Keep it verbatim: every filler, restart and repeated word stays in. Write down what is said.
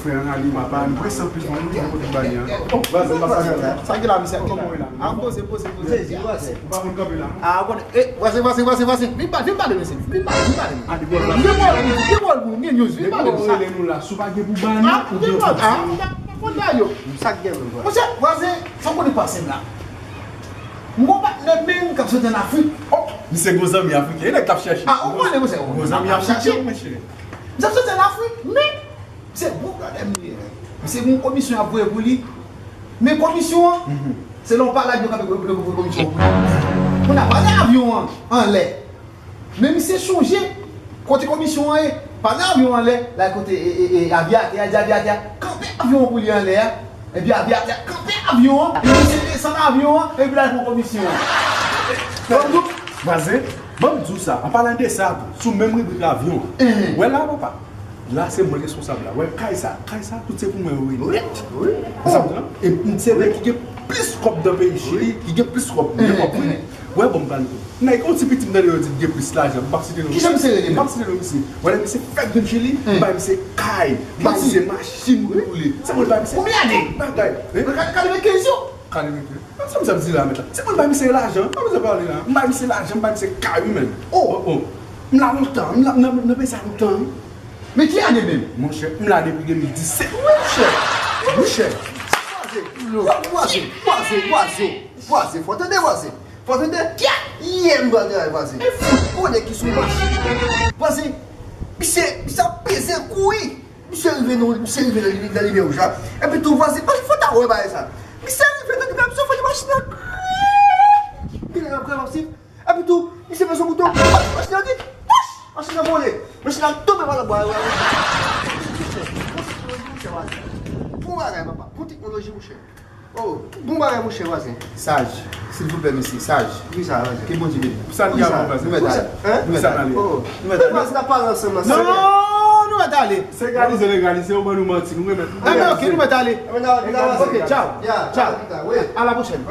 Frè an ale, papa, nou prese anpil, fò nou rive kote bani an. Vwazen, pase la. Sa ki la, misye? Kòman w ye la? A, poze, poze, poze. Ou pa konn kanpe la, non? A, ou konn, e, vwazen, vwazen, vwazen, vwazen. Vin pa, vin pale, mesye. Vin pale, vin pale. A, de bòl la. De bòl, de bòl, de bòl, de bòl, de bòl. Ou rele nou la, si w pa gen pou bani, ou gen pou sa. A, m pa konn bagay yo. Sa k gen menm, vwazen? Monchè, vwazen, sa w konnen pase m la? M gon patnè menm k ap soti ann Afrik. Oh, misye gon zanmi afriken. E nèg k ap chèche. A, ou konnen, monchè, gon zanmi afriken, monchè. Misye ap soti ann Afrik, men misye bon bradè m ye. Misye gon komisyon y ap voye pou li. Men komisyon an, se lè w pale ak yo k ap voye komisyon pou li. Kounye a, pandan avyon an anlè, men misye chonje kote komisyon an ye. Pandan avyon an anlè, l al kote e, e, e, avyatè a, di avyatè a kanpe avyon an pou li anlè a. Epi avyatè a kanpe avyon an, epi misye desann avyon an, epi l al pran komisyon an. Vwazen, ban m di w sa, an palan de sa tou, sou menm ribrik avyon an. Wè la, papa, la se mwen responsab la. Wè kay sa, kay sa, tout se pou mwen yo ye nèt. Ou konprann? E m se nèg ki gen plis kòb nan peyi Chili, ki gen plis kòb, men w ap ri. Wè, bon, m pale tou. Nèg, yon ti pitit m tande yo di l gen plis lajan, m p ap site non misye. Kijan misye rele menm? M p ap site non misye. Wè, lè misye fèk vin Chili, m bay misye kay, m bay misye machin pou l woule. Sa mwen bay misye tout bagay. Konbyen ane? Kalibre kenz yo. Kalibre kenz. Sa misye ap di la, mèt la? Se mwen bay misye lajan. Sa misye pale la? M bay misye lajan, m bay misye kay, wi, menm. Oh, oh. M la lontan, m la nan peyi sa lontan, wi. Men ki ane menm? Monchè, m la depi de mil disèt. Monchè, monchè. Vwazen, vwazen, vwazen, vwazen, vwazen, fò tande vwazen. Fò tande, yè m pral travay vwazen. Ou konnen ki sou machin. Vwazen, misye, misye ap peze kouri. Misye rive nan, misye rive nan, nan limyè wouj la. Epi tou vwazen, fò ta wè bagay sa. Misye rive nan limyè, misye fè machin nan. Epi tou, misye peze bouton, machin nan di, pach! Machin nan vole. Machin nan tonbe pa nan bwa. Bon bagay, papa. Bon teknoloji, monchè. Oh, bon bagay, monchè, vwazen. Saj, silvouplè, mesye, saj. Ki sa, vwazen? Ke Bondye beni. Pou sa n gen avè w, vwazen. Nou mèt ale. Nou mèt ale. Nou mèt ale. Vwazen, n ap pale ansanm nan. Non, nou mèt ale. Se egalize, legalize, ou ban nou manti, nou remèt. Ah, men ok, nou mèt ale. Ok, tchao. Tchao. A la pwochèn.